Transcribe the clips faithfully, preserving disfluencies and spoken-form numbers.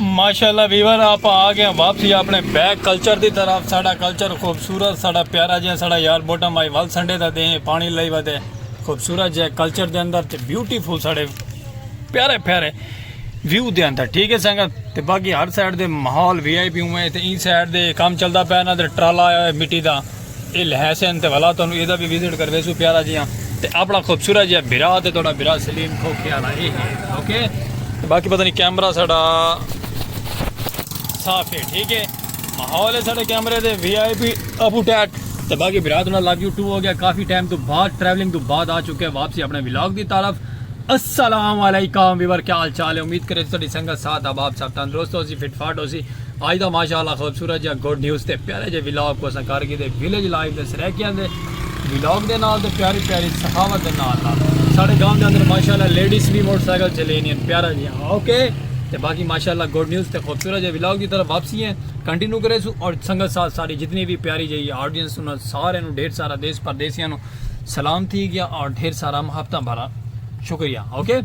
ماشاءاللہ ویور، آپ آ گئے ہیں واپسی اپنے بیک کلچر دی طرف۔ ساڈا کلچر خوبصورت، ساڈا پیارا جہاں، ساڈا یار بوٹم آئی ول سنڈے دا دیں، پانی لئی ودے، خوبصورت جہاں کلچر دے اندر تے بیوٹیفل ساڈے پیارے پیارے ویو دے اندر، ٹھیک ہے سنگت۔ تے باقی ہر سائیڈ دے ماحول وی آئی پی ہوئے، تے این سائیڈ دے کام چلدا پیا نا، تے ٹرالا آیا ہویا مٹی دا، اے لہیسن تے ولا تانوں ایدا بھی وزٹ کرویسوں پیارا جیاں۔ تے اپنا خوبصورت جیہا بھرا تے تہاڈا بھرا سلیم کھوکھے والا اے ہے، اوکے۔ تے باقی پتہ نہیں کیمرہ ساڈا صاف ہے، ٹھیک ہے۔ ماحول ہے ساڈے کیمرے دے وی آئی پی اپو ٹیٹ۔ تے باقی بھرا تہاڈا لو یو ٹو ہو گیا، کافی ٹائم تو بعد، ٹریولنگ تو بعد آ چکے ہیں واپسی اپنے ولاگ دی طرف۔ السلام علیکم ویور، کیا حال چال ہے؟ امید کرے تہاڈی سنگت ساتھ احباب سب تندرست ہو سی، فٹ فاٹ ہو سی۔ اج دا ماشاءاللہ خوبصورت جا گڈ نیوز تے پیارے جے ولاگ کو اساں کر کے دے ویلیج لائف دے سرائیکیاں دے ولاگ دے نال تے پیاری پیاری سخاوت دے نال نال ساڈے گاؤں دے اندر ماشاءاللہ لیڈیز بھی موٹر سائیکل چلینی ہیں، پیارا جی ہاں، اوکے۔ تے باقی ماشاءاللہ گڈ نیوز تے خوبصورت جے ولاگ دی طرف واپسی ہیں، کنٹینیو کرے سو۔ اور سنگت ساتھ ساری جتنی بھی پیاری جی آڈینس انہاں سارے نو ڈھیر سارا دیس پردیسیاں نو سلام تھی گیا اور ڈھیر سارا محبتاں بھرا شکریہ، اوکے۔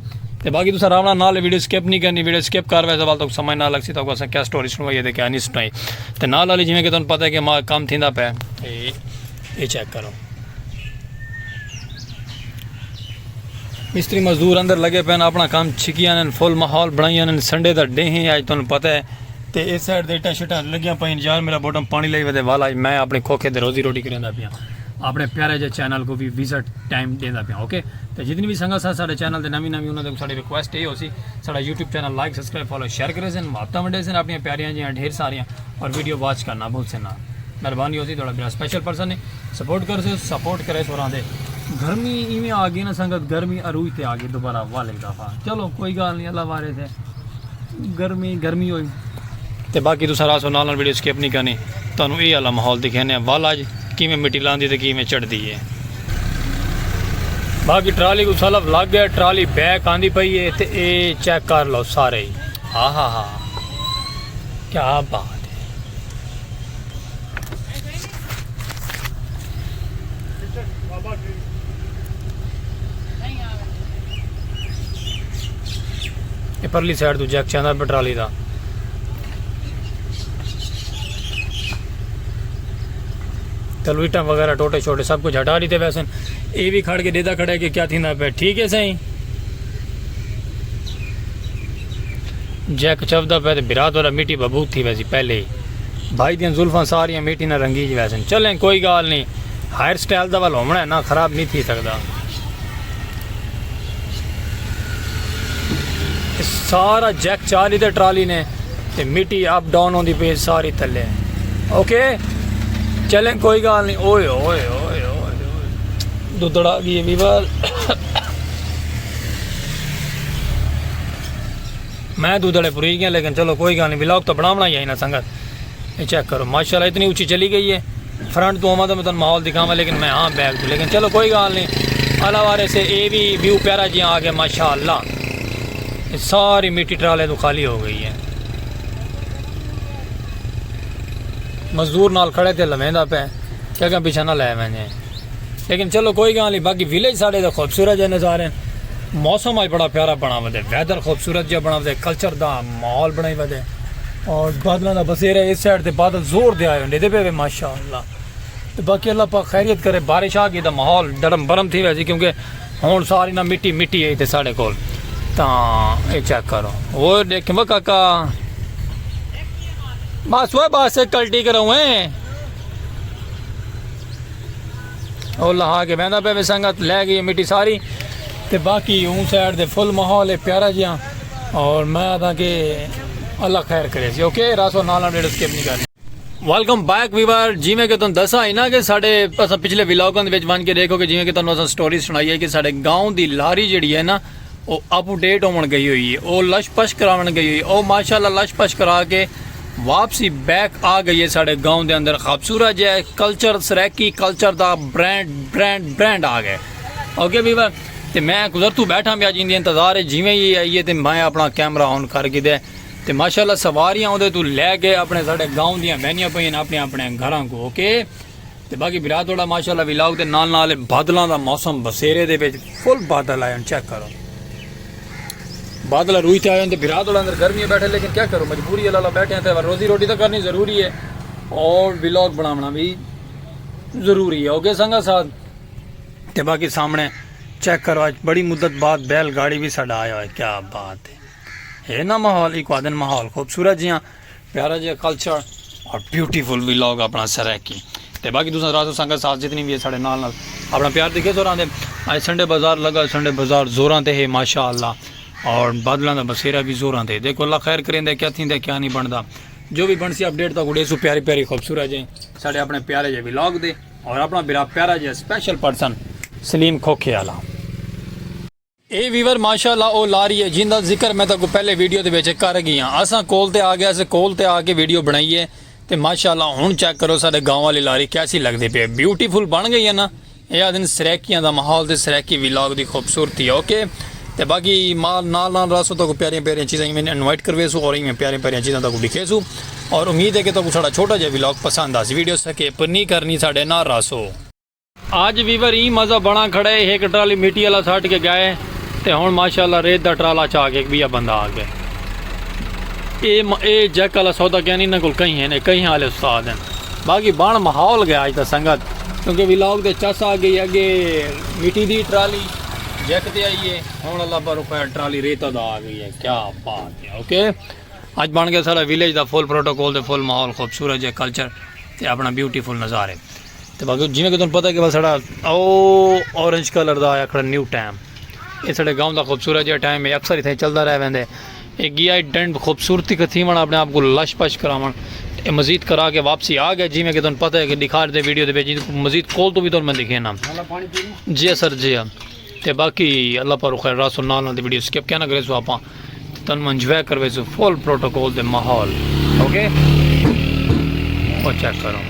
تے باقی تساں راونا نال ویڈیو سکپ نہیں کرنی، ویڈیو سکپ کر ویسے وال تک سمجھ نہ لگ سی تو اساں کیا سٹوری سنوائی ہے تے کیا نہیں سنائی۔ تے نال والی جویں کہ تانوں پتہ ہے کہ ما کام تھیندا پیا۔ اے، اے چیک کرو، مستری مزدور اندر لگے پئے ہن، اپنا کام چھکیاں ہن، فل ماحول بنائیاں ہن۔ سنڈے دا ڈے ہے اج، تانوں پتہ ہے۔ تے اس سائیڈ تے اٹاں شٹاں لگیاں پئین۔ یار میرا بوٹم پانی لئی ودے والا، اج میں اپنے کھوکھے دے روزی روٹی کریندا پیاں، اپنے پیارے جے چینل کو بھی وزٹ ٹائم ڈیندا پیاں، اوکے۔ تے جتنی بھی سنگت ساں ساڈے چینل تے نویں نویں، انہاں دے ساڈی ریکویسٹ اے ہوسی، ساڈا YouTube channel like, subscribe, follow, share کریسن، محبتاں ونڈیسن اپنیاں پیاریاں جیاں ڈھیر ساریاں، اور ویڈیو واچ کرنا بھلسن نا۔ مہربانی ہوسی، تہاڈا بڑا سپیشل پرسن ہے، سپورٹ کرسو، سپورٹ کریسو راہندے۔ گرمی ایویں آ گئی نا سنگت، گرمی عروج تے آ گئی دوبارہ والے دفعہ۔ چلو کوئی گال نہیں، اللہ وارث ہے، گرمی گرمی ہوئی۔ تے باقی تساں راسو نال نال ویڈیو سکپ نہیں کرنی، تانوں اے والا ماحول دکھینے ہیں، ول اج کیویں مٹی لاندی تے کیویں چڑھدی ہے۔ باقی ٹرالی کو سلف لگ گیا، ٹرالی بیک آندی پئی ہے تے اے چیک کر لو سارے ہی۔ ہا ہا ہا، کیا بات ہے۔ اے پرلی سائیڈ تو جیک چاہندا پٹرالی دا۔ تلویٹاں وغیرہ ٹوٹے چھوٹے سب کچھ ہٹا ڈیتے ویسن۔ اے بھی کھڑ کے ڈیدا کھڑا ہے کہ کیا تھیندا پیا، ٹھیک ہے سائیں؟ جیک چودا پہ تے برات والا مٹی ببوت تھی ویسی پہلے ہی۔ بھائی دیاں زلفاں ساریاں مٹی نہ رنگی جی ویسن۔ چلیں کوئی گال نہیں، ہیئر سٹائل دا ول ہومنا ہے نا، خراب نہیں تھی سکدا۔ سارا جیک چا لیتے ٹرالی نے، تے مٹی اپ ڈاؤن ہوندی پئی ساری تلے۔ اوکے، چلیں کوئی گال نہیں۔ اوئے اوئے اوئے اوئے اوئے، دودڑ آ گئی ہے ویور۔ میں دودڑے پری گیا، لیکن چلو کوئی گال نہیں، ولاگ تو بناونا ہی ہے نا سنگت۔ اے چیک کرو ماشاءاللہ اتنی اچھی چلی گئی ہے۔ فرنٹ تو آواں تو میں تانوں ماحول دکھاواں، لیکن میں ہاں بیک تو، لیکن چلو کوئی گال نہیں۔ اللہ وارث ہے، اے بھی ویو پیارا جی آ گیا ماشاءاللہ۔ اے ساری مٹی ٹرالے تو خالی ہو گئی ہے۔ مزدور نال کھڑے تے لویندا پے کہ اگاں پیچھے نہ لے ونجے۔ لیکن چلو کوئی گال نہیں، باقی ویلیج ساڈے دا خوبصورت جے نظارے ہیں۔ موسم اج بڑا پیارا بنا ودے، ویدر خوبصورت جے بنا ودے، کلچر دا ماحول بنائی ودے۔ اور بادلاں دا بسیرا ہے، اس سائیڈ تے بادل زور دے آئے ہوندے پے وے ماشاءاللہ۔ تے باقی اللہ پاک خیریت کرے، بارش آ گئی تاں ماحول ڈرم برم تھی ویسی، کیونکہ ہن ساری نہ مٹی مٹی ہے تے ساڈے کول۔ تاں اے چیک کرو، او ڈیکھ وہ کاکا، بس وہ بس کلٹی کرو ہیں۔ او لہا کے ویندا پے وے سنگت، لے گئی مٹی ساری۔ تے باقی اون سائیڈ دے فل ماحول ہے پیارا جیاں۔ اور میں آدھا کہ اللہ خیر کرے سی۔ اوکے، راسو نال نال ویڈیو سکپ نہیں کرنی۔ Welcome back viewer. جیویں کہ تم دسا ہی نا کہ ساڈے، اساں پچھلے ولاگاں دے وچ ون کے دیکھو کہ جیویں کہ تانوں اساں سٹوری سنائی ہے کہ ساڈے گاؤں دی لاری جیڑی ہے نا، او اپ ڈیٹ ہون گئی ہوئی ہے، او لش پش کراون گئی ہوئی ہے، او ماشاءاللہ لش پش کرا کے واپسی بیک آ گئی ہے ساڈے گاؤں دے اندر۔ خوبصورت جے کلچر، سرائیکی کلچر دا برانڈ، برانڈ، برانڈ آ گئے۔ اوکے ویور، تے میں گزر تو بیٹھا پیا جیندی انتظار ہے، جیویں ہی آئی ہے تے میں اپنا کیمرہ آن کر گھدے۔ تے ماشاءاللہ سواریاں اوندے توں لے کے اپنے ساڈے گاؤں دیاں ویندیاں پئین اپنے اپنے گھراں کو، اوکے۔ تے باقی بھرا تہاڈا ماشاءاللہ ولاگ دے نال نال بادلاں دا موسم، بسیرے دے وچ فل بادل آئے ہن، چیک کرو۔ بادل روئی تے آئے ہوں تے بھرا تھوڑا اندر گرمی بیٹھے، لیکن کیا کرو، مجبوری اللہ اللہ بیٹھے ہیں تے روزی روٹی تو کرنی ضروری ہے اور ولاگ بناونا بھی ضروری ہے۔ اوکے سنگا ساتھ، تے باقی سامنے چیک کرو، اج بڑی مدت بعد بیل گاڑی بھی ساڈا آیا ہوئے۔ کیا بات ہے، ہے نا ماحول؟ ایک آدن ماحول خوبصورت جیاں، پیارا جیاں کلچر اور بیوٹیفل ولاگ اپنا سرائیکی۔ تے باقی دوسرا راسو سنگت ساتھ جتنی بھی ہے ساڈے نال نال اپنا پیار دکھے سو راندے۔ اج سنڈے بازار لگا، سنڈے بازار زوراں تے ہے ماشاءاللہ، اور بادلاں دا بسیرا بھی زوراں تے۔ دیکھو اللہ خیر کریندے، کیا تھیندے کیا نہیں بندا، جو بھی بنسی اپڈیٹ تاکو ڈیسو پیاری پیاری خوبصورت جے ساڈے اپنے پیارے جے ولاگ دے۔ اور اپنا برا پیارا جے اسپیشل پرسن سلیم کھوکھے والا۔ اے ویور ماشاءاللہ او لاری ہے جن دا ذکر میں تاکو پہلے ویڈیو دے وچ کر گیا۔ اساں کول تے آ گیا، اسے کول تے آ کے ویڈیو بنائی ہے۔ تے ماشاءاللہ ہن چیک کرو ساڈے گاؤں والی لاری کیسی لگدی پئی ہے، بیوٹیفل بن گئی ہے نا۔ اے آدن سرائیکیاں دا ماحول تے سرائیکی ولاگ دی خوبصورتی۔ اوکے، تے باقی مال نال نال راسو تاکو پیاریاں پیاریاں چیزاں ایویں انوائٹ کرویسو اور ایویں پیاریاں پیاریاں چیزاں تاکو دکھیسو۔ اور امید ہے کہ تاکو ساڈا چھوٹا جیہا ولاگ پسند آسی۔ ویڈیو سکپ نہیں کرنی، ساڈے نال راسو۔ اج ویور ایں مزہ بنا کھڑا ہے، ایک ٹرالی مٹی والا سٹ کے گئے تے ہن ماشاءاللہ ریت دا ٹرالا چا کے ایک بیا بندہ آ گیا۔ اے م- اے جیک والا سودا کیا نہیں انہاں کول کہیں ہے نے، کہیں والے استاد ہیں۔ باقی بن ماحول گیا اج دا سنگت، کیونکہ ولاگ دے چس آ گئی۔ اگے مٹی دی ٹرالی جیک تے آئی ہے، ہن اللہ پر خیر ٹرالی ریت دا آ گئی ہے۔ کیا بات ہے۔ اوکے، اج بن گیا سارا ویلیج دا فل پروٹوکول تے فل ماحول خوبصورت جے کلچر تے اپنا بیوٹیفل نظارے۔ تے باقی جویں کہ تہاکوں پتہ ہے کہ بس ساڈا او اورنج کلر دا آیا کھڑا نیو ٹائم۔ اے ساڈے گاؤں دا خوبصورت جیہا ٹائم ہے، اکثر اتھے چلدا رہ ویندے۔ اے گیا ڈنڈ خوبصورتی کتھیون اپنے آپ کو لش پش کراون۔ اے مزید کرا کے واپسی آ گیا، جویں کہ تہاکوں پتہ ہے کہ دکھا دے ویڈیو دے وچ مزید کول تو بھی تہاکوں میں دکھینا۔ جی سر جی ہاں۔ تے باقی اللہ پاروں خیر راسو نال نال دی ویڈیو سکپ کیا نہ کریسو آپاں۔ تے تہاکوں انجوائے کرویسو فل پروٹوکول دے ماحول۔ اوکے؟ او چیک کرو۔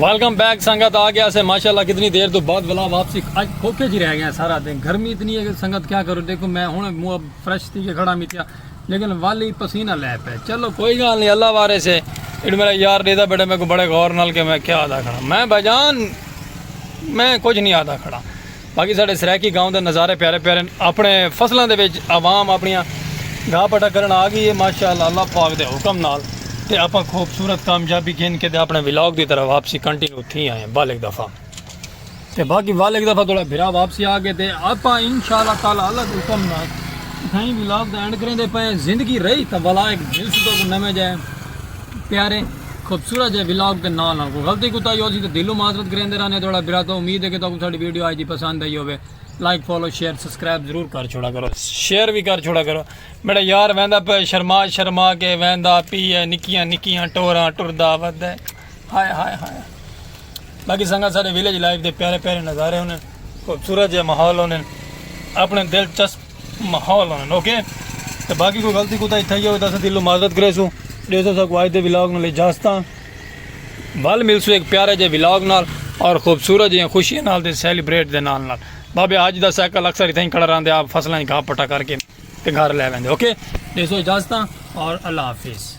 ویلکم بیک سنگت، آ گیا سے ماشاءاللہ کتنی دیر تو بعد ولا واپسی۔ اج کھوکھے جی رہ گئے ہیں سارا دن، گرمی اتنی ہے کہ سنگت کیا کرو۔ دیکھو میں ہن منہ فریش تھی کے کھڑا میتھیا، لیکن والی پسینہ لے پے۔ چلو کوئی گال نہیں، اللہ وارث ہے۔ ایڈو میرا یار ڈیدا بیٹھا میرے کو بڑے غور نال کہ میں کیا آدا کھڑا۔ میں بھائی جان میں کچھ نہیں آدا کھڑا۔ باقی ساڈے سرائیکی گاؤں دے نظارے پیارے پیارے ہیں۔ اپنے فصلاں دے وچ عوام اپنیاں گھا پٹا کرن آ گئی ہے ماشاءاللہ اللہ پاک دے حکم نال۔ تے آپاں خوبصورت کامیابی گھن کے تے اپنے ولاگ دی طرف واپسی کنٹینیو تھی آئے ہیں بالک دفعہ۔ تے باقی والک دفعہ تہاڈا بھرا واپسی آ گئے تے آپاں انشاءاللہ تعالی اللہ دے حکم نال اتھائیں ولاگ دا اینڈ کریندے پئے ہیں۔ زندگی رہی تاں ولا ایک دل سدھا کو نویں جائے پیارے خوبصورت جے ولاگ دے نال نال۔ کوئی غلطی کوتاہی ہوسی تے دلوں معذرت کریندے رہنے تہاڈا بھرا۔ تو امید ہے کہ تہاکوں ساڈی ویڈیو اج دی پسند آئی ہووے۔ لائک، فالو، شیئر، سبسکرائب ضرور کر چھوڑا کرو، شیئر بھی کر چھوڑا کرو۔ میرا یار ویندا پئے شرما شرما کے ویندا پی ہے، نکیاں نکیاں ٹوراں ٹردا ودے۔ ہائے ہائے ہائے۔ باقی سنگت سارے ویلیج لائف دے پیارے پیارے نظارے ہونے، خوبصورت جے ماحول ہونے، اپنے دلچسپ ماحول ہونے۔ اوکے، تے باقی کوئی غلطی کوتاہی تھئی ہووے تاں اساں دلوں معذرت کریسوں۔ ڈیسو ساکوں اج دے ولاگ نال اجازتاں۔ ول ملسوں ایک پیارے جے ولاگ نال اور خوبصورت جیاں خوشیاں نال تے سیلیبریٹ دے نال نال۔ بابے اج دا سائیکل اکثر اتھائیں کھڑا رہندے، آپ فصلاں دی گھا پٹا کر کے تے گھر لے ویندے۔ اوکے، ڈیسو اجازتاں اور اللہ حافظ۔